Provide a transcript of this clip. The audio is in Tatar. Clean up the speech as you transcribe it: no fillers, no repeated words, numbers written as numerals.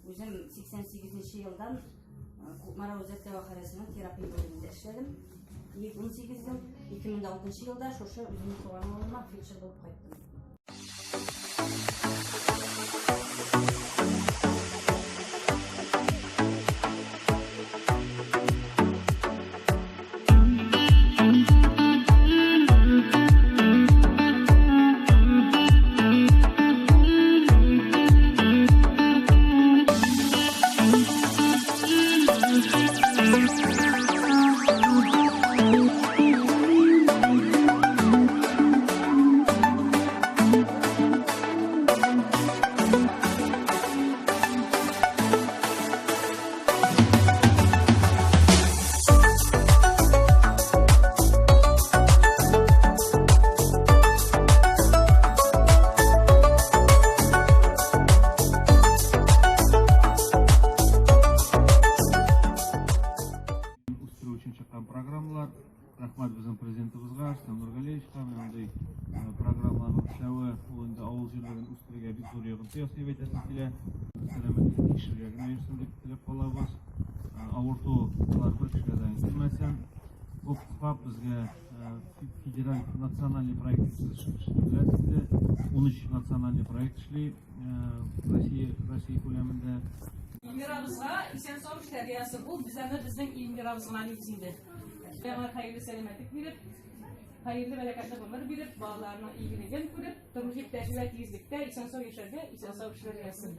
Үзем 88 нче елдан Кукмара үзәк дәваханәсенең терапия бүлегендә эшләдем. 18 ел, 2006 елда шушы үземнең туган авылыма фельдшер булып кайттым. Үстерү өчен чыккан программалар. Рәхмәт безнең президентыбызга, Арслан Нургалиевичка, менә мондый программаның эшләве, ул инде авыл җирлеген үстерүгә бик зур йогынты ясый дип әйтәсем килә. Сәламәтлек тикшерергә генә йөрсен дип теләп калабыз. Авыртулар бер кешегә дә килмәсен. ОПФАП безгә федераль национальный проект беләсез инде, 13 национальный проект эшли Россия, Россия күләмендә. Илмирабызга исән-сау эшләргә язсын. Ул без аны безнең Илмирабыз гына дибез инде. Яңа хәерле сәламәтлек биреп, хәерле бәрәкәтле гомер биреп, балаларының игелеген күреп, тормыш иптәше белән тигезлектә исән-сау яшәргә, исән-сау эшләргә язсын.